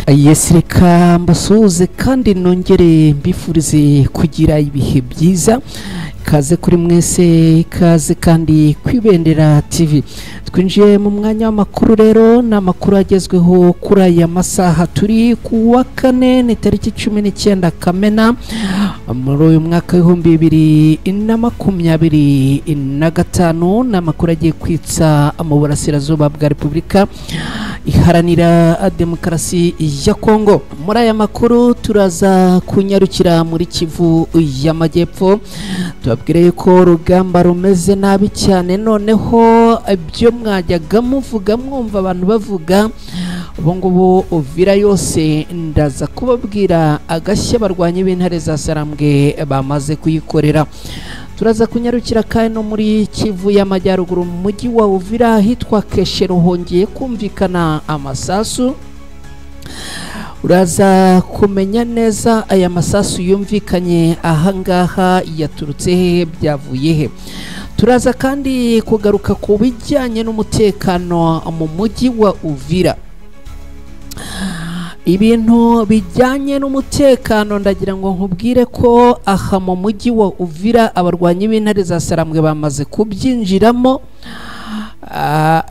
Yes, reka mbasuhuze kandi nongere mbifurize kugira ibihe byiza. Ikaze kuri mwese, ikaze kandi kwibendera TV. Twinjiye mu mwanya w'amakuru rero, ni amakuru agezweho kuri aya masaha. Turi ku wa kane, ni tariki 19 Kamena muri uyu mwaka 2025. Ni amakuru agiye kwitsa mu burasirazuba bwa Repubulika Iharanira Demokarasi ya Kongo. Muri aya makuru turaza kunyarukira muri Kivu y'Amajyepfo, tubabwire yuko urugamba rumeze nabi cyane. Noneho ibyo mwajyaga muvuga mwumva abantu bavuga, ubu ngubu Uvira yose ndaza kubabwira agashya barwanya b'intare za Sarambwe bamaze kuyikorera. Turaza kunyarukira kandi no muri Kivu y'Amajyaruguru mu mujyi wa Uvira hitwa Keshero hongeye kumvikana amasasu. Uraza kumenya neza aya masasu yumvikanye ahangaha yaturutse hehe, byavuye he. Turaza kandi kugaruka ku bijyanye n'umutekano mu mujyi wa Uvira. Ibintu bijyanye n'umutekano ndagira ngo nkubwire ko aha mu mujyi wa Uvira abarwanyi b'intare za Sarambwe bamaze kubyinjiramo.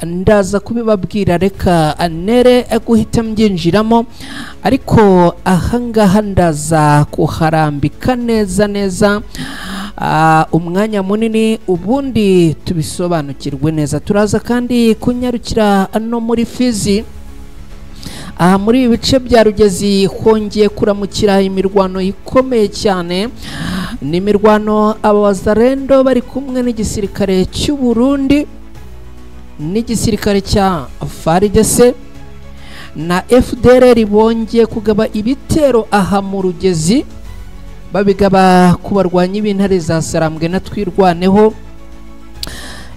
Ndaza kubibabwira, reka anere guhita mbyinjiramo, ariko ahangaha ndaza kuharambika neza neza umwanya munini ubundi tubisobanukirwe neza. Turaza kandi kunyarukira no muri Fizi. Aha muri ibi bice bya Rugezi hongeye kuramukira imirwano ikomeye cyane. Ni imirwano abawazarendo bari kumwe n'igisirikare cy'u Burundi n'igisirikare cya FARDC na FDLR bongeye kugaba ibitero aha mu Rugezi, babigaba ku barwanyi b'intare za Sarambwe na Twirwaneho.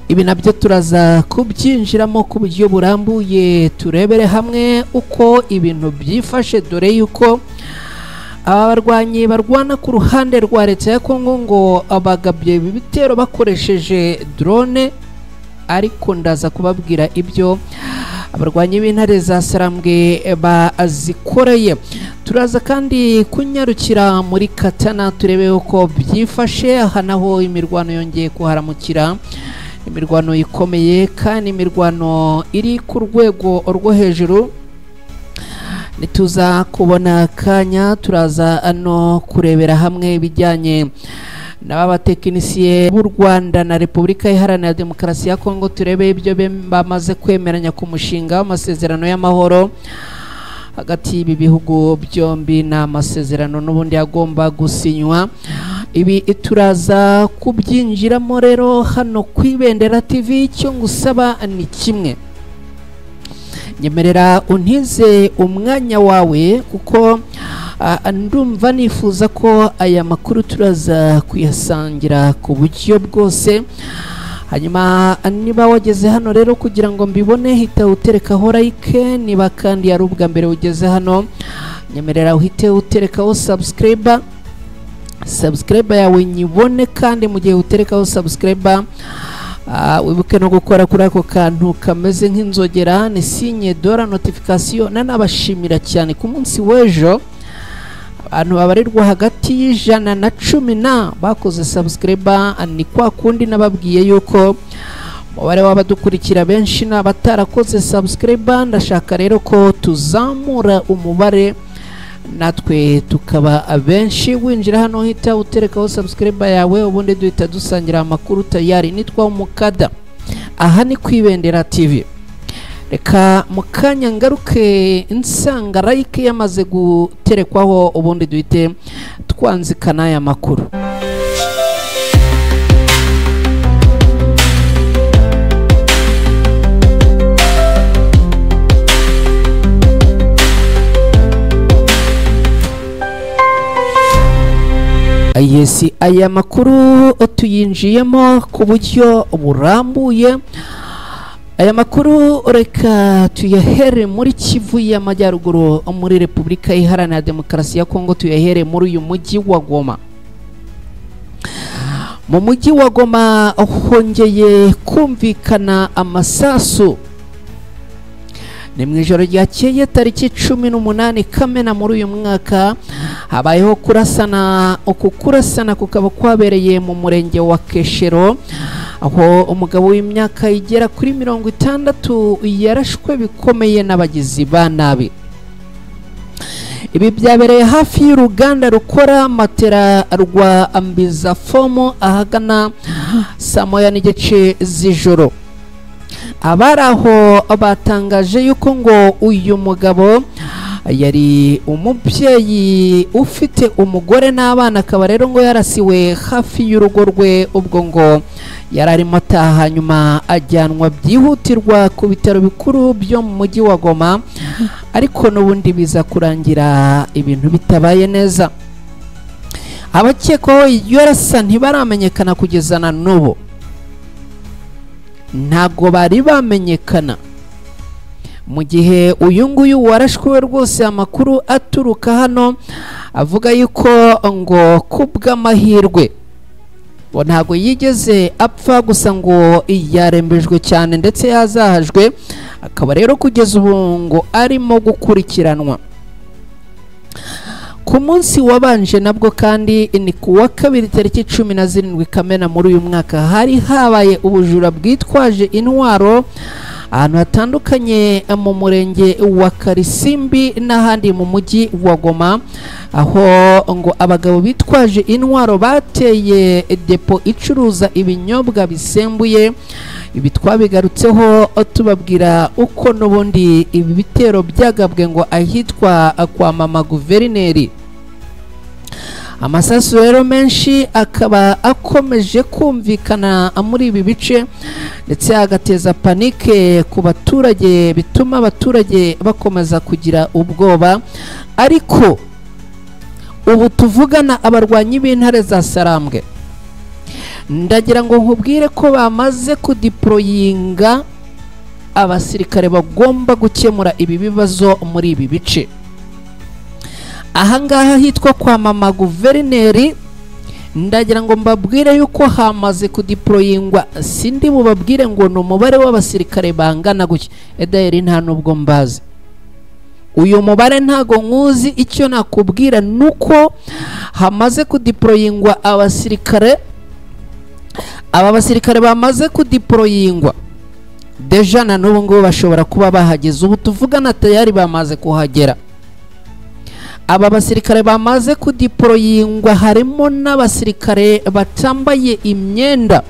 Ibi nabyo turaza kubyinjiramo ku buryo burambuye, turebere hamwe uko ibintu byifashe, dore yuko aba barwanyi barwana ku ruhande rwa leta ya Kongo ngo bagabye ibi bitero bakoresheje drone, ariko ndaza kubabwira ibyo abarwanyi b'intare za Sarambwe bazikoreye. Turaza kandi kunyarukira muri Katana turebe uko byifashe. Aha naho imirwano yongeye kuharamukira, imirwano ikomeye kandi imirwano iri ku rwego rwo hejuru. Nituza kubona akanya turaza ano kurebera hamwe ibijyanye n'abatekinisiye b'u Rwanda na Repubulika Iharanira Demokarasi ya Kongo, turebe ibyo bamaze kwemeranya ku mushinga w'amasezerano y'amahoro hagati y'ibi bihugu byombi. Ni amasezerano n'ubundi agomba gusinywa. Ibi turaza kubyinjiramo rero hano ku Ibendera TV. Icyo ngusaba ni kimwe, nyemerera untize umwanya wawe kuko ndumva nifuza ko aya makuru turaza kuyasangira ku buryo bwose. Hanyuma niba wageze hano rero kugira ngo mbibone, hita uterekaho like. Niba kandi ari ubwa mbere ugeze hano, nyemerera uhite uterekaho subscribe, subscribe yawe nyibone. Kandi mu gihe uterekaho subscribe, wibuke no gukora kuri ako kantu kameze nk'inzogera, ni signe dora notification. Nanabashimira cyane ku munsi w'ejo abantu babarirwa hagati y'110 bakoze subscribe. Ni kwa kundi nababwiye yuko umubare w'abadukurikira benshi n'abatarakoze subscribe. Ndashaka rero ko tuzamura umubare natwe tukaba abenshi. Winjira hano hita uterekaho subscribe yawe, ubundi duhita dusangira amakuru tayari. Nitwa Umukada, aha ni kwibendera TV. Reka mukanya ngaruke nsanga like yamaze guterekwaho, ubundi duhite twanzikana aya makuru. Yes, aya makuru tuyinjiyemo ku buryo burambuye. Aya makuru reka tuyahere muri Kivu y'Amajyaruguru muri Repubulika Iharanira Demokarasi ya Kongo, tuyahere muri uyu mujyi wa Goma. Mu mujyi wa Goma hongeye kumvikana amasasu. Ni mu ijoro ryakeye tariki 18 Kamena muri uyu mwaka habayeho kurasana. Uku kurasana kukaba kwabereye mu murenge wa Keshero, aho umugabo w'imyaka igera kuri 60 yarashwe bikomeye n'abagizi ba nabi. Ibi byabereye hafi y'uruganda rukora matera rwa Ambiza Fomo ahagana saa 1:30 z'ijoro. Abari aho batangaje yuko ngo uyu mugabo yari umubyeyi ufite umugore n'abana, akaba rero ngo yarasiwe hafi y'urugo rwe ubwo ngo yari arimo ataha, hanyuma ajyanwa byihutirwa ku bitaro bikuru byo mu mujyi wa Goma, ariko n'ubundi biza kurangira ibintu bitabaye neza. Abakekwaho iryo rasa ntibaramenyekana kugeza na n'ubu, ntabwo bari bamenyekana. Mu gihe uyu nguyu warashwe rwose, amakuru aturuka hano avuga yuko ngo kubw'amahirwe ngo ntabwo yigeze apfa, gusa ngo yarembejwe cyane ndetse yazahajwe, akaba rero kugeza ubu ngo arimo gukurikiranwa. Ku munsi wabanje nabwo kandi ni ku wa kabiri tariki 17 Kamena muri uyu mwaka, hari habaye ubujura bwitwaje intwaro ahantu hatandukanye mu murenge wa Karisimbi n'ahandi mu mujyi wa Goma, aho ngo abagabo bitwaje intwaro bateye depo icuruza ibinyobwa bisembuye. Ibi twabigarutseho tubabwira uko n'ubundi ibi bitero byagabwe ngo ahitwa kwa mama guverineri. Amasasu rero menshi akaba akomeje kumvikana muri ibi bice ndetse agateza panike ku baturage, bituma abaturage bakomeza kugira ubwoba. Ariko ubu tuvugana abarwanyi b'intare za Sarambwe, ndagira ngo nkubwire ko bamaze kudiployinga abasirikare bagomba gukemura ibi bibazo muri ibi bice. Ahangaha hitwa kwa mama guverineri, ndagira ngo mbabwire yuko hamaze kudiployingwa, sindi bubabwire ngo ni umubare w'abasirikare bangana gutya, edayeri nta nubwo mbazi uyu mubare, ntago nkuzi. Icyo nakubwira nuko hamaze kudiployingwa abasirikare. Aba basirikare bamaze kudiployingwa deja na n'ubu ngubu bashobora kuba bahageze, ubu tuvugana tayari bamaze kuhagera. Aba basirikare bamaze kudiployingwa harimo n'abasirikare batambaye imyenda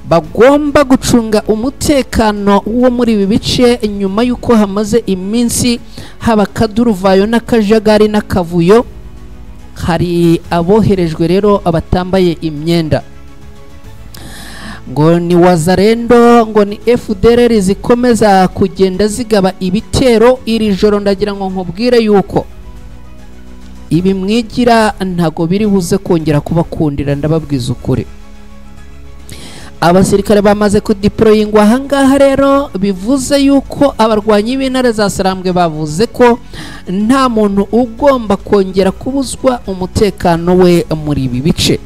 bagomba gucunga umutekano wo muri ibi bice, nyuma y'uko hamaze iminsi haba akaduruvayo n'akajagari n'akavuyo. Hari aboherejwe rero abatambaye imyenda, ngo ni Wazalendo, ngo ni FDLR zikomeza kugenda zigaba ibitero. Iri joro ndagira ngo nkubwire yuko ibi mwigira ntago biri buze kongera kubakundira, ndababwiza ukuri. Abasirikare bamaze kudiployingwa ahangaha rero, bivuze yuko abarwanyi b'intare za Sarambwe bavuze ko nta muntu ugomba kongera kubuzwa umutekano we muri ibi bice.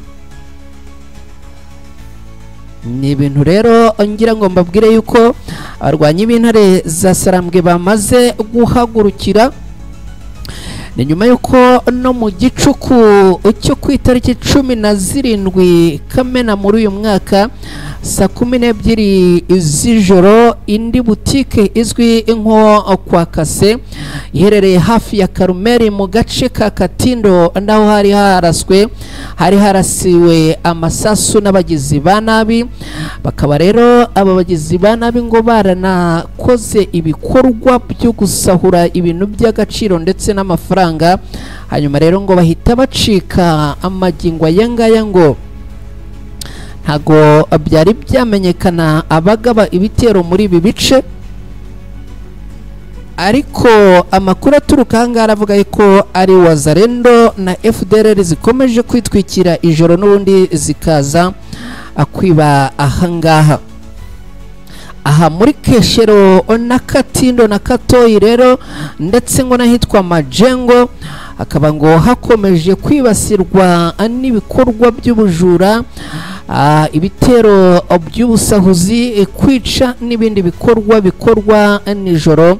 Ni ibintu rero ngira ngo mbabwire yuko abarwanyi b'intare za Sarambwe bamaze guhagurukira. Ni nyuma yuko no mu gicuku cyo ku itariki 17 Kamena muri uyu mwaka saa 12 z'ijoro, indi butike izwi nko kwa Kase iherereye hafi ya Karumeri mu gace ka Katindo, naho hari haraswe, hari harasiwe amasasu n'abagizi ba nabi. Bakaba rero aba bagizi ba nabi ngo baranakoze ibikorwa byo gusahura ibintu by'agaciro ndetse n'amafaranga, hanyuma rero ngo bahita bacika amagingo aya ngaya ngo ntago byari byamenyekana abagaba ibitero muri ibi bice. Ariko amakuru aturuka ahangaha aravuga ko ari Wazalendo na FDLR zikomeje kwitwikira ijoro n'ubundi zikaza kwiba ahangaha aha muri Keshero na Katindo na Katoyi rero, ndetse ngo n'ahitwa Majengo akaba ngo hakomeje kwibasirwa n'ibikorwa by'ubujura. Ibitero by'ubusahuzi, kwica n'ibindi bikorwa bikorwa nijoro.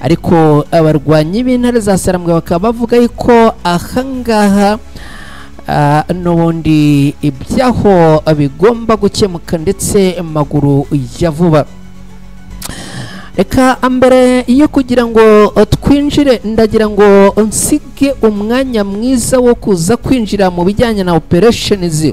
Ariko abarwanyi b'intare za Sarambwe bakaba bavuga yuko ahangaha n'ubundi ibyaho bigomba gukemuka ndetse maguru ya vuba. Reka mbere yo kugira ngo twinjire, ndagira ngo nsige umwanya mwiza wo kuza kwinjira mu bijyanye na operations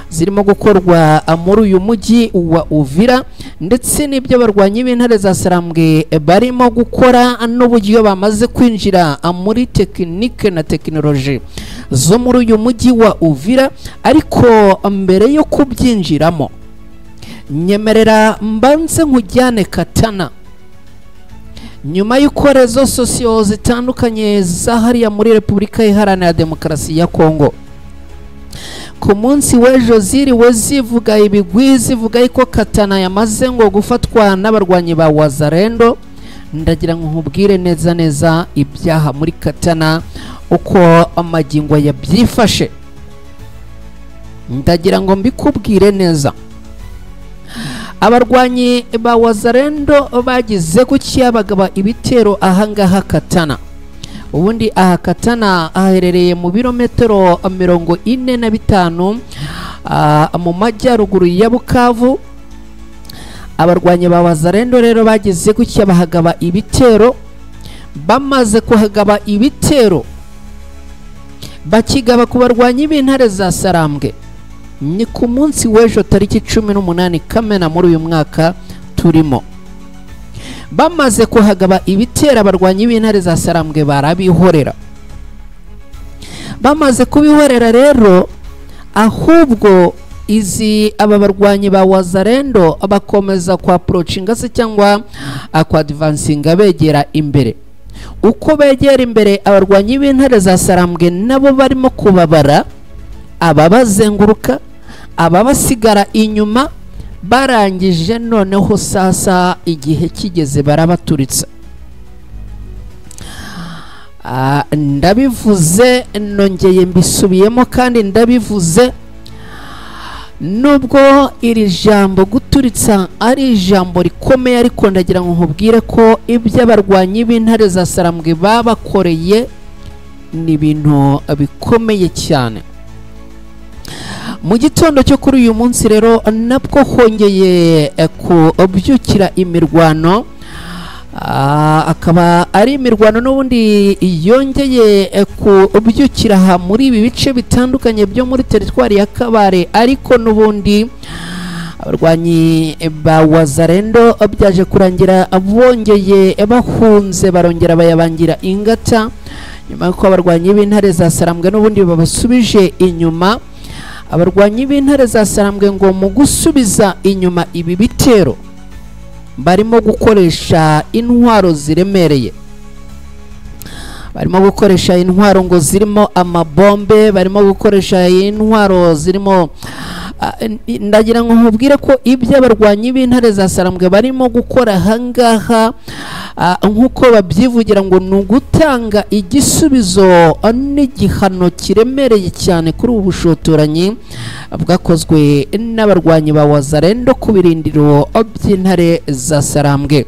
zirimo gukorwa muri uyu mujyi wa Uvira, ndetse n'ibyo abarwanyi b'intare za Sarambwe barimo gukora n'uburyo bamaze kwinjira muri tekinike na tekinoloji zo muri uyu mujyi wa Uvira. Ariko mbere yo kubyinjiramo, nyemerera mbanze nkujyane Katana. Nyuma y'uko rezo sosiyo zitandukanye zahariya muri Repubulika Iharanira Demokarasi ya Kongo ku munsi w'ejo ziriwe zivuga ibigwi, zivuga ko Katana yamaze ngo gufatwa n'abarwanyi ba Wazalendo, ndagira ngo nkubwire neza neza ibyaha muri Katana uko amagingo yabyifashe. Ndagira ngo mbikubwire neza. Abarwanyi ba Wazalendo bagize gutya bagaba ibitero ahangaha Katana. Ubundi aha Katana aherereye mu birometero 45 mu majyaruguru ya Bukavu. Abarwanyi ba Wazalendo rero bagize gutya bahagaba ibitero. Bamaze kuhagaba ibitero, bakigaba ku barwanyi b'intare za Sarambwe. Ni ku munsi w'ejo tariki 18 Kamena muri uyu mwaka turimo. Bamaze kuhagaba ibitero, abarwanyi b'intare za Sarambwe barabihorera. Bamaze kubihorera rero, ahubwo izi aba barwanyi ba Wazalendo bakomeza kwa approachinga se cyangwa kwa advancinga begera imbere. Uko begera imbere, abarwanyi b'intare za Sarambwe nabo barimo kubabara, ababazenguruka, ababasigara inyuma. Barangije noneho sasa igihe kigeze barabaturitsa. Ndabivuze nongeye mbisubiyemo kandi ndabivuze, nubwo iri jambo guturitsa ari ijambo rikomeye, ariko ndagira ngo nkubwire ko ibyo abarwanyi b'intare za Sarambwe babakoreye ni ibintu bikomeye cyane. Mu gitondo cyo kuri uyu munsi rero nabwo hongeye kubyukira imirwano, akaba ari imirwano n'ubundi yongeye kubyukira aha muri ibi bice bitandukanye byo muri teritwari ya Kabare. Ariko n'ubundi abarwanyi ba Wazalendo byaje kurangira bongeye bahunze, barongera bayabangira ingata nyuma y'uko abarwanyi b'intare za Sarambwe n'ubundi babasubije inyuma. Abarwanyi b'intare za Sarambwe ngo mu gusubiza inyuma ibi bitero barimo gukoresha intwaro ziremereye, barimo gukoresha intwaro ngo zirimo amabombe, barimo gukoresha intwaro zirimo, ndagira ngo nkubwire ko ibyo abarwanyi b'intare za Sarambwe barimo gukora ahangaha nk'uko babyivugira ngo ni ugutanga igisubizo n'igihano kiremereye cyane kuri ubu bushotoranyi bwakozwe n'abarwanyi ba Wazalendo ku birindiro by'intare za Sarambwe.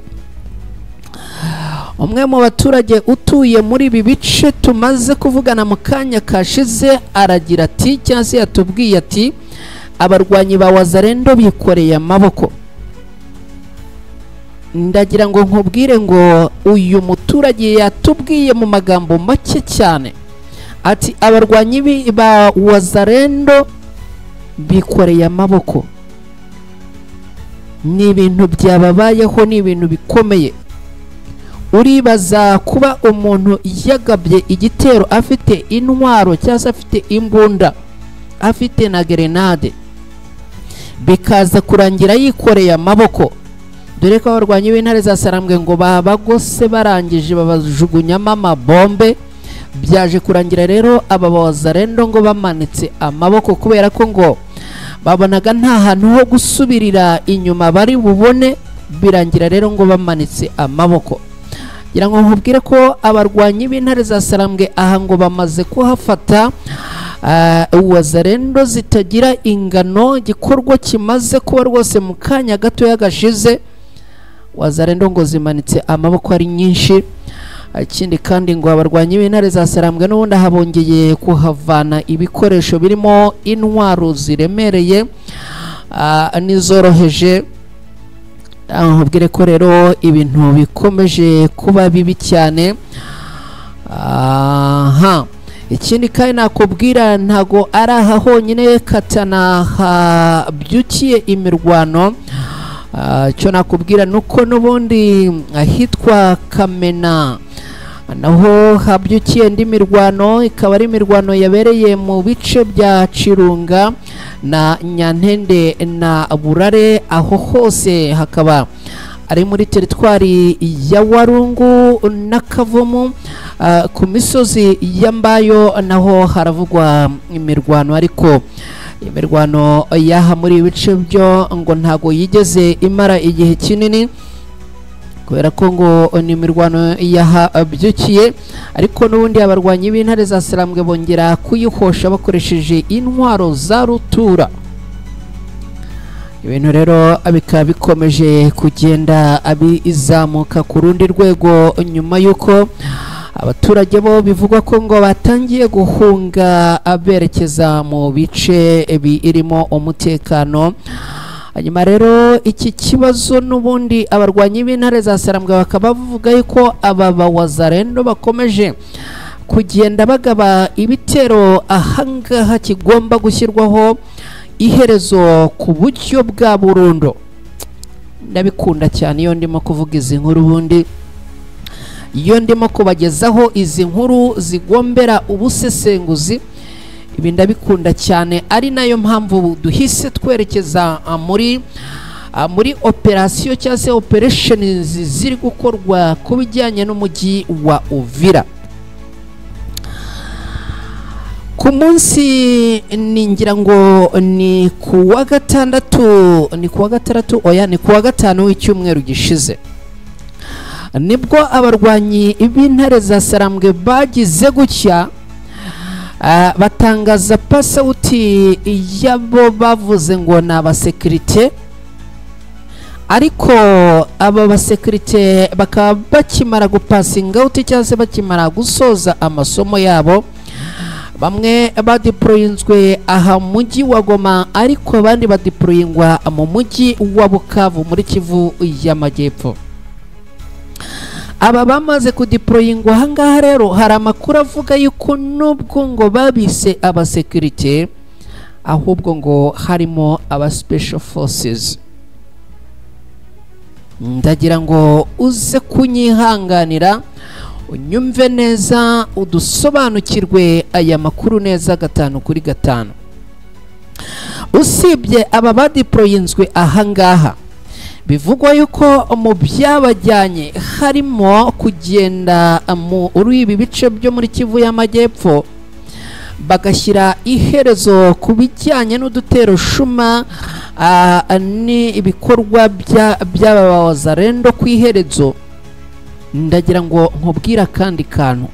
Umwe mu baturage utuye muri ibi bice tumaze kuvugana mu kanya kashize aragira ati, cyangwa se yatubwiye ati, abarwanyi ba Wazalendo bikoreye amaboko. Ndagira ngo nkubwire ngo uyu muturage yatubwiye mu magambo make cyane ati abarwanyi ba Wazalendo bikoreye amaboko, ni ibintu byababayeho, ni ibintu bikomeye. Uribaza kuba umuntu yagabye igitero afite intwaro cyangwa se afite imbunda, afite na gerenade, bikaza kurangira yikoreye amaboko. Dore ko abarwanyi b'intare za Sarambwe ngo babagose barangije babajugunyamo amabombe. Byaje kurangira rero aba Wazalendo ngo bamanitse amaboko kubera ko ngo babonaga nta hantu ho gusubirira inyuma bari bubone, birangira rero ngo bamanitse amaboko. Ngira ngo nkubwire ko abarwanyi b'intare za Sarambwe aha ngo bamaze kuhafata Wazalendo zitagira ingano. Igikorwa kimaze kuba rwose mu kanya gato yagashize, Wazalendo ngo zimanitse amaboko ari nyinshi. Ikindi kandi ngo abarwanyi b'intare za Sarambwe n'ubundi habongeye kuhavana ibikoresho birimo intwaro ziremereye n'izoroheje. Nkubwire ko rero ibintu bikomeje kuba bibi cyane. Aha ikindi kandi nakubwira, ntago ari aha honyine Katana habyukiye imirwano. Icyo nakubwira nuko n'ubundi ahitwa Kamena naho habyukiye indi mirwano, ikaba ari imirwano yabereye mu bice bya Kirunga na Nyantende na Burare. Aho hose hakaba ari muri teritwari ya Warungu na Kavumu. Ku misozi ya Mbayo naho haravugwa imirwano, ariko imirwano yaha muri ibice byo ngo ntago yigeze imara igihe kinini, kubera ko ngo ni imirwano yahabyukiye. Ariko n'ubundi abarwanyi b'intare za Sarambwe bongera kuyihosha bakoresheje intwaro za rutura. Ibintu rero bikaba bikomeje kugenda bizamuka ku rundi rwego, nyuma y'uko abaturage bo bivugwa ko ngo batangiye guhunga berekeza mu bice birimo umutekano. Hanyuma rero iki kibazo n'ubundi abarwanyi b'intare za Sarambwe bakaba bavuga yuko aba Wazalendo bakomeje kugenda bagaba ibitero ahangaha kigomba gushyirwaho iherezo ku buryo bwa burundu. Ndabikunda cyane iyo ndimo kuvuga izi nkuru, ubundi iyo ndimo kubagezaho izi nkuru zigombera ubusesenguzi, ibi ndabikunda cyane. Ari nayo mpamvu duhise twerekeza muri operasiyo cyangwa se operations ziri gukorwa ku bijyanye n'umujyi wa Uvira. Ku munsi ningira ngo ni kuwa gatandatu, ni kuwa gatandatu, oya ni kuwa gatanu w'icyumweru gishize, nibwo abarwanyi b'intare za Sarambwe bagize gutya batangaza pasawuti yabo, bavuze ngo ni abasekirite. Ariko aba basekirite bakaba bakimara gupasinga out cyangwa se bakimara gusoza amasomo yabo, bamwe badeployinzwe aha mujyi wa Goma, ariko abandi badeployingwa mu mujyi wa Bukavu muri Kivu y'Amajyepfo. Aba bamaze kudeployingwa ahangaha rero hari amakuru avuga yuko nubwo ngo babise abasekirite, ahubwo ngo harimo aba special forces. Ndagira ngo uze kunyihanganira unyumve neza, udusobanukirwe aya makuru neza 5 kuri 5. Usibye aba badeployinzwe ahangaha, bivugwa yuko mu byabajyanye harimo kugenda muri ibi bice byo muri Kivu y'Amajyepfo bagashyira iherezo ku bijyanye n'udutero shuma ni ibikorwa by'aba Wazalendo ku iherezo. Ndagira ngo nkubwira kandi kantu,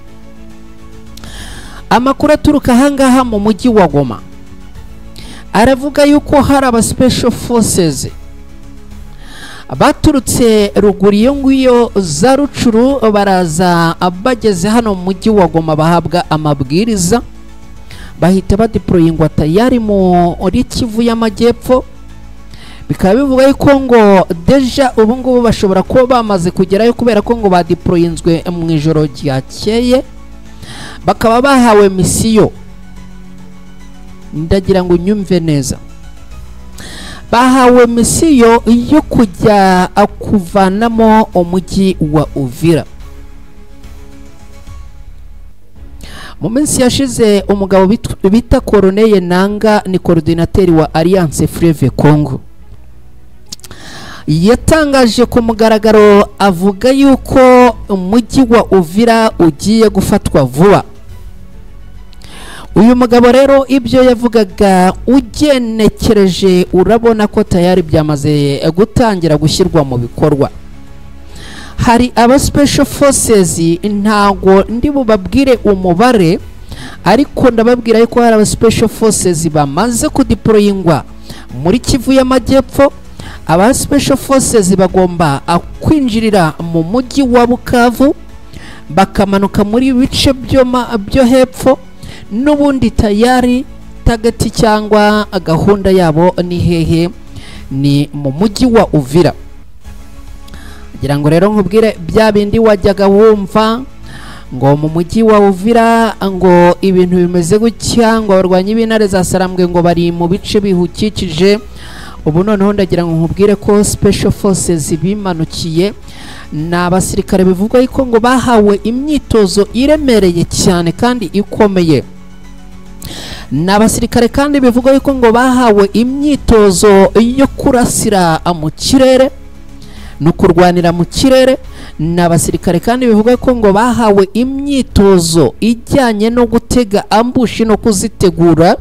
amakuru aturuka ahangaha mu mujyi wa Goma aravuga yuko hari aba special forces baturutse ruguru iyo ngiyo za Rucuru, baraza bageze hano mu mujyi wa Goma bahabwa amabwiriza, bahita badeployingwa tayari muri Kivu y'Amajyepfo. Bikaba bivuga yuko ngo deja ubu ngubu bashobora kuba bamaze kugerayo, kubera ko ngo badeployinzwe mu ijoro ryakeye, bakaba bahawe misiyo. Ndagira ngo unyumve neza, bahawe misiyo yo kujya kuvanamo umujyi wa Uvira. Mu minsi yashize umugabo bita Corneille Nanga, ni coordinateur wa Alliance Fleuve Congo, yatangaje ku mugaragaro avuga yuko umujyi wa Uvira ugiye gufatwa vuba. Uyu mugabo rero ibyo yavugaga ugenekereje urabona ko tayari byamaze gutangira gushyirwa mu bikorwa. Hari aba special forces, ntago ndi bubabwire umubare, Ariko ndababwira yuko hari aba special forces bamaze kudeployingwa muri Kivu y'Amajyepfo. Aba special forces bagomba kwinjirira mu mujyi wa Bukavu, bakamanuka muri bice byo hepfo, n'ubundi tayari tagati cyangwa gahunda yabo ni hehe? Ni mu mujyi wa Uvira. Ngira ngo rero nkubwire bya bindi wajyaga wumva ngo mu mujyi wa Uvira ngo ibintu bimeze gutya, ngo abarwanyi b'intare za Sarambwe ngo bari mu bice bihukikije. Ubu noneho ndagira ngo nkubwire ko special forces bimanukiye, ni abasirikare bivugwa yuko ngo bahawe imyitozo iremereye cyane kandi ikomeye. Ni abasirikare kandi bivugwa yuko ngo bahawe imyitozo yo kurasira mu kirere no kurwanira mu kirere. Ni abasirikare kandi bivugwa ko ngo bahawe imyitozo ijyanye no gutega ambushi no kuzitegura.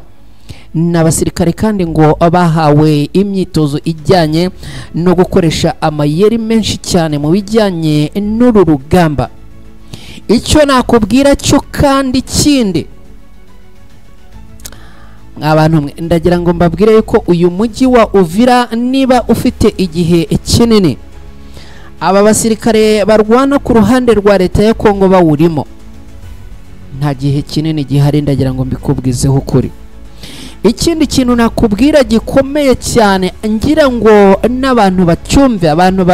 Ni abasirikare kandi ngo bahawe imyitozo ijyanye no gukoresha amayeri menshi cyane mu bijyanye n'uru rugamba. Icyo nakubwira cyo kandi kindi, abantu ndagira ngo mbabwire yuko uyu mujyi wa Uvira niba ufite igihe kinini aba basirikare barwana ku ruhande rwa leta ya Kongo bawurimo, nta gihe kinini gihari, ndagira ngo mbikubwizeho ukuri. Ikindi kintu nakubwira gikomeye cyane ngira ngo n'abantu bacyumve, abantu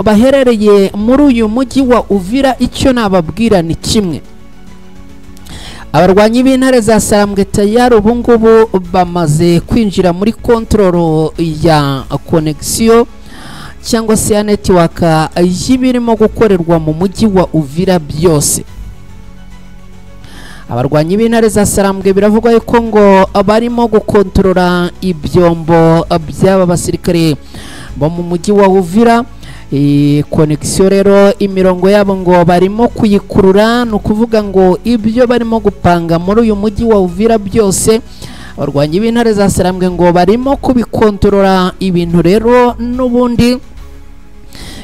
baherereye muri uyu mujyi wa Uvira, icyo nababwira ni kimwe: abarwanyi b'intare za Sarambwe tayari ubu ngubu bamaze kwinjira muri control ya connection cyangwa se ya network y'ibirimo gukorerwa mu mujyi wa Uvira byose. Abarwanyi b'intare za Sarambwe biravugwa yuko ngo barimo gukontorora ibyombo by'aba basirikare bo mu mujyi wa Uvira. Connection rero imirongo yabo ngo barimo kuyikurura, ni ukuvuga ngo ibyo barimo gupanga muri uyu mujyi wa Uvira byose abarwanyi b'intare za Sarambwe ngo barimo kubikontorora. Ibintu rero n'ubundi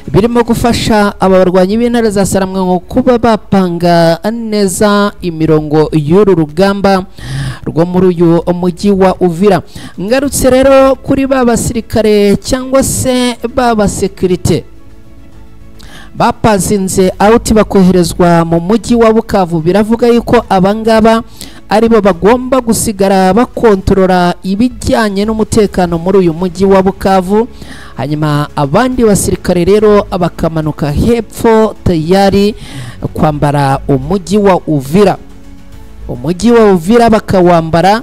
birimo gufasha aba barwanyi b'intare za Sarambwe ngo kuba bapanga neza imirongo y'uru rugamba rwo muri uyu mujyi wa Uvira. Ngarutse rero kuri ba basirikare cyangwa se ba basekirite bapazinze out bakoherezwa mu mujyi wa Bukavu, biravuga yuko abangaba aribo bagomba gusigara bakontorora ibijyanye n'umutekano muri uyu mujyi wa Bukavu, hanyuma abandi basirikare rero bakamanuka hepfo tayari kwambara umujyi wa Uvira. Umujyi wa Uvira bakawambara.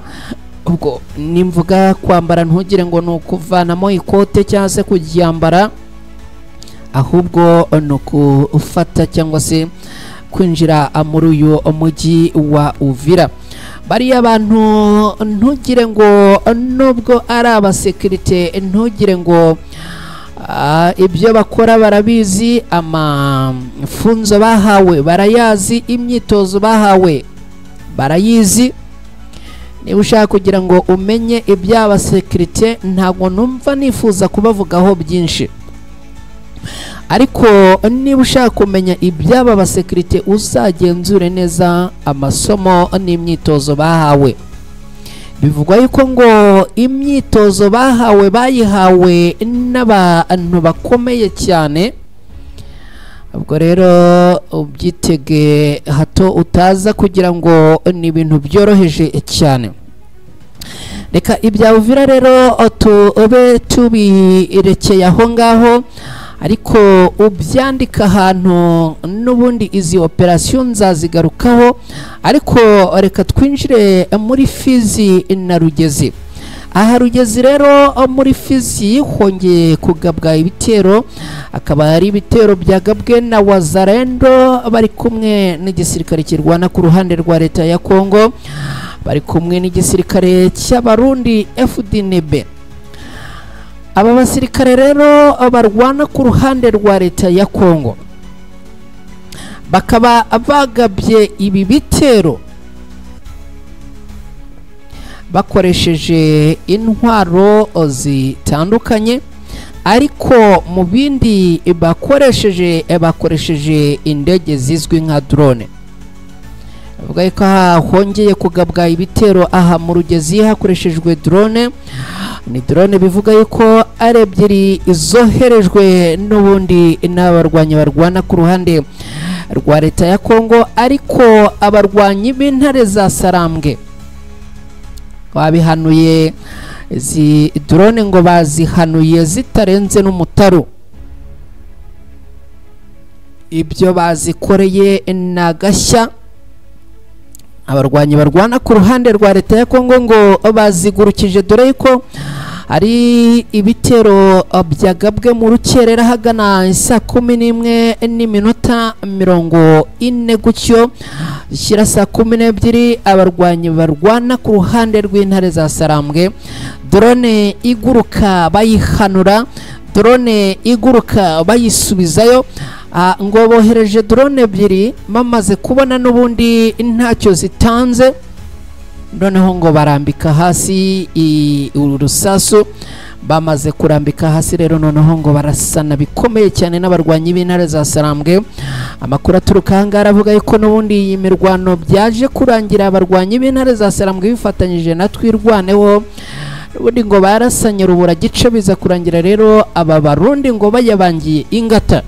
Ubwo nimvuga kwambara ntugire ngo ni ukuvanamo ikote cyangwa se kuryambara, ahubwo ni ukufata cyangwa se kwinjira muri uyu mujyi wa Uvira. Bariya bantu ntugire ngo nubwo ari abasekirite, ntugire ngo ibyo bakora barabizi, amafunzo bahawe barayazi, imyitozo bahawe barayizi. Niba ushaka kugira ngo umenye iby'abasekirite, ntabwo numva nifuza kubavugaho byinshi, ariko niba ushaka kumenya iby'aba basekirite uzagenzure neza amasomo n'imyitozo bahawe. Bivugwa yuko ngo imyitozo bahawe bayihawe n'abantu bakomeye cyane. Ubwo rero ubyitege hato utaza kugira ngo ni ibintu byoroheje cyane. Reka ibya Uvira rero tube tubirekeye aho ngaho, ariko ubyandika ahantu n'ubundi izi operation nzazigarukaho. Ariko reka twinjire muri Fizi na Rugezi. Aha Rugezi rero muri Fizi hongeye kugabwa ibitero, akaba ari ibitero byagabwe na Wazalendo bari kumwe n'igisirikare kirwana ku ruhande rwa leta ya Kongo, bari kumwe n'igisirikare cy'Abarundi FDNB. Aba basirikare rero barwana ku ruhande rwa leta ya Kongo bakaba bagabye ibi bitero bakoresheje intwaro zitandukanye, ariko mu bindi bakoresheje indege zizwi nka drone. Bavuga ko hongeye kugabwa ibitero aha mu Rugezi hakoreshejwe drone. Ni drone bivuga yuko ari ebyiri zoherejwe n'ubundi n'abarwanyi barwana ku ruhande rwa leta ya Kongo, ariko abarwanyi b'intare za Sarambwe babihanuye izi drone ngo bazihanuye zitarenze n'umutaru. Ibyo bazikoreye na gashya. Abarwanyi barwana ku ruhande rwa leta ya Kongo ngo bazigurukije, dore ko ari ibitero byagabwe mu rukerera hagana saa 11:40 gutyo shyira saa 12. Abarwanyi barwana ku ruhande rw'intare za Sarambwe drone iguruka bayihanura, drone iguruka bayisubizayo. Ngo bohereje drone ebyiri bamaze kubona n'ubundi ntacyo zitanze, noneho ngo barambika hasi urusasu. Bamaze kurambika hasi rero noneho ngo barasana bikomeye cyane n'abarwanyi b'intare za Sarambwe. Amakuru aturuka aha ngaha aravuga yuko n'ubundi iyi mirwano byaje kurangira abarwanyi b'intare za Sarambwe bifatanyije na Twirwaneho, ubundi ngo barasanye rubura gice, biza kurangira rero aba Barundi ngo bayabangiye ingata.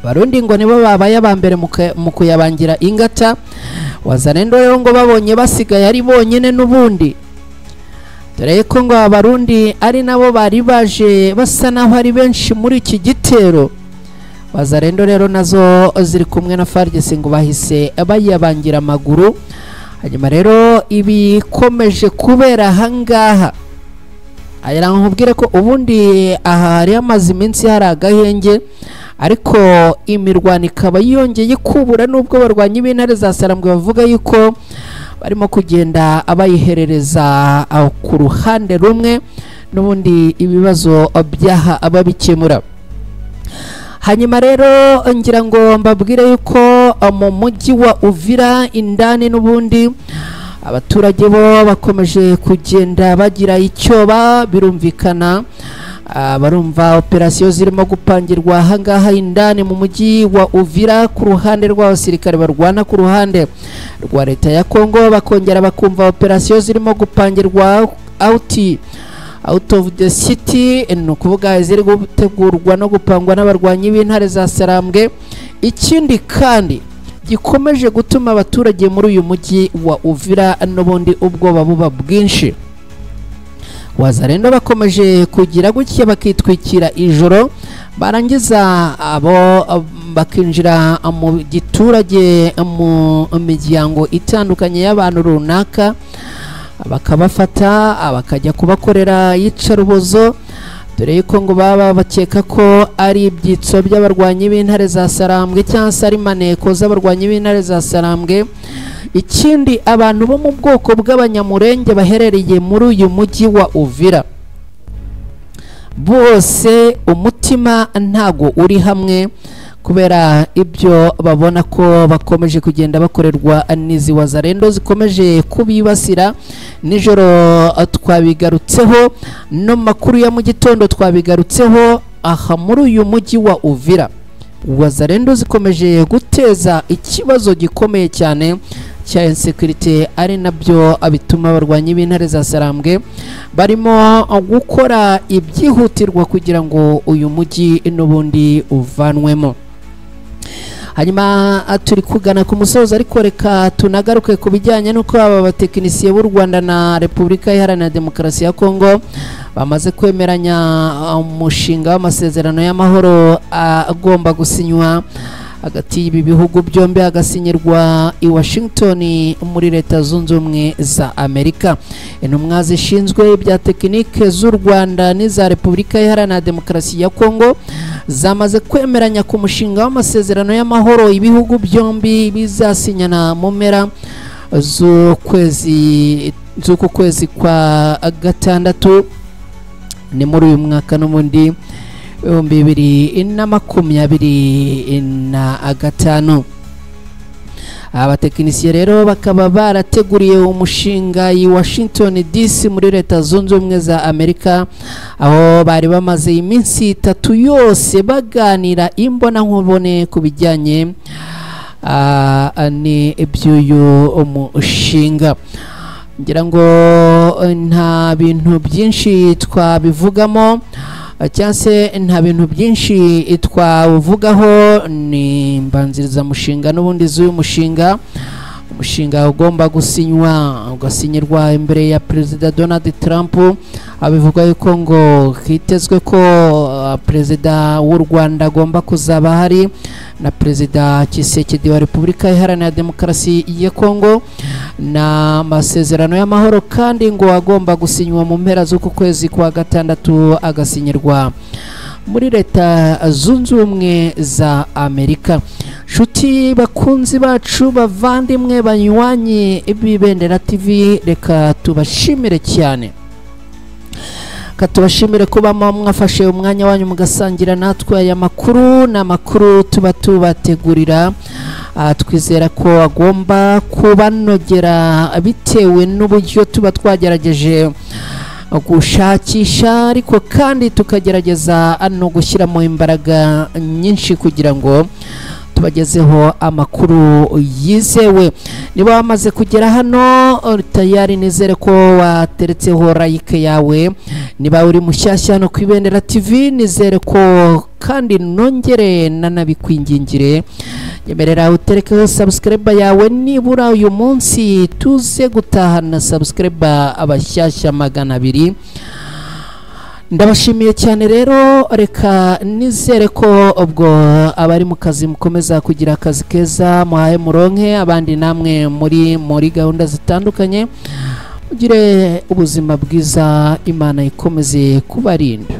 Barundi ngo nibo babaye abambere mu kuyabangira ingata. Wazalendo rero ngo babonye basigaye ari bonyine n'ubundi, dore ko ngo abarundi ari nabo bari baje basa naho ari benshi muri iki gitero. Wazalendo rero nazo ziri kumwe na FARDC ngo bahise bayabangira amaguru. Hanyuma rero ibikomeje kubera ahangaha, aya nkubwire ko ubundi aha hari amaze iminsi hari agahenge, ariko imirwano ikaba yongeye kubura nubwo barwanyi b'intare za Sarambwe bavuga yuko barimo kugenda abayiherereza ku ruhande rumwe, n'ubundi ibibazo byaha ababikemura. Hanyuma rero ngira ngo mbabwire yuko mu mujyi wa Uvira indani n'ubundi abaturage bo bakomeje kugenda bagira icyoba. Birumvikana barumva operasiyo zirimo gupangirwa ahangaha indani mu mujyi wa Uvira ku ruhande rw'abasirikare barwana ku ruhande rwa leta ya Kongo, bakongera bakumva operasiyo zirimo gupangirwa out of the city, ni ukuvuga ziri gutegurwa no gupangwa n'abarwanyi b'intare za Sarambwe. Ikindi kandi gikomeje gutuma abaturage muri uyu mujyi wa Uvira n'ubundi ubwoba buba bwinshi, Wazalendo bakomeje kugira gutya bakitwikira ijoro, barangiza abo bakinjira mu giturage mu miryango itandukanye y'abantu runaka, bakabafata bakajya kubakorera iyicarubozo, dore yuko ngo baba bakeka ko ari ibyitso by'abarwanyi b'intare za Sarambwe cyangwa se ari maneko z'abarwanyi b'intare za Sarambwe. Ikindi abantu bo mu bwoko bw'abanyamurenge baherereye muri uyu mujyi wa Uvira bose umutima ntago uri hamwe, kubera ibyo babona ko bakomeje kugenda bakorerwa n'izi Wazalendo zikomeje kubibasira. Nijoro twabigarutseho, no makuru ya mu gitondo twabigarutseho. Aha muri uyu mujyi wa Uvira Wazalendo zikomeje guteza ikibazo gikomeye cyane cya insécurité, ari nabyo bituma abarwanyi b'intare za Sarambwe barimo gukora ibyihutirwa kugira ngo uyu mujyi n'ubundi uvanwemo. Hanyuma turi kugana ku musozo, ariko reka tunagaruke ku bijyanye n'uko aba batekinisiye b'u Rwanda na Repubulika Iharanira Demokarasi ya Kongo bamaze kwemeranya umushinga w'amasezerano y'amahoro agomba gusinywa hagati y'ibi bihugu byombi, agasinyirwa i Washington muri Leta Zunze Ubumwe za Amerika. Intumwa zishinzwe ibya tekinike z'u Rwanda n'iza Repubulika Iharanira Demokarasi ya Kongo zamaze kwemeranya ku mushinga w'amasezerano y'amahoro ibihugu byombi bizasinyana mu mpera z'uku kwezi kwa gatandatu, ni muri uyu mwaka n'ubundi 2025. Abatekinisiye rero bakaba barateguriye umushinga i Washington DC muri Leta Zunze Ubumwe za Amerika, aho bari bamaze iminsi 3 yose baganira imbonankubone ku bijyanye Ni iby'uyu mushinga. Ngira ngo nta bintu byinshi twabivugamo cyangwa se nta bintu byinshi twavugaho. Ni imbanzirizamushinga n'ubundi z'uyu mushinga, umushinga ugomba gusinywa, ugasinyirwa imbere ya Perezida Donald Trump. Abivuga yuko ngo hitezwe ko Perezida w'u Rwanda agomba kuzaba hari na Perezida Tshisekedi wa Repubulika Iharanira Demokarasi ya Kongo, na amasezerano y'amahoro kandi ngo agomba gusinywa mu mpera z'uku kwezi kwa gatandatu, agasinyirwa muri Leta Zunze Ubumwe za Amerika. Nshuti bakunzi bacu, bavandimwe, banywanyi b'Ibendera TV, reka tubashimire cyane, reka tubashimire kuba mwafashe umwanya wanyu mugasangira natwe aya makuru. Ni amakuru tuba tubategurira, twizera ko agomba kubanogera bitewe n'uburyo tuba twagerageje gushakisha, ariko kandi tukagerageza no gushyiramo imbaraga nyinshi kugira ngo tubagezeho amakuru yizewe. Niba wamaze kugera hano tayari, nizere ko wateretseho like yawe. Niba uri mushyashya hano ku Ibendera TV, nizere ko kandi nongere nanabikwingingire, nyemerera uterekeho subscribe yawe, nibura uyu munsi tuze gutahana subscribe abashyashya 200. Ndabashimiye cyane rero. Reka nizere ko ubwo abari mu kazi mukomeza kugira akazi keza, muhaye muronke, abandi namwe muri gahunda zitandukanye, mugire ubuzima bwiza, Imana ikomeze kubarinda.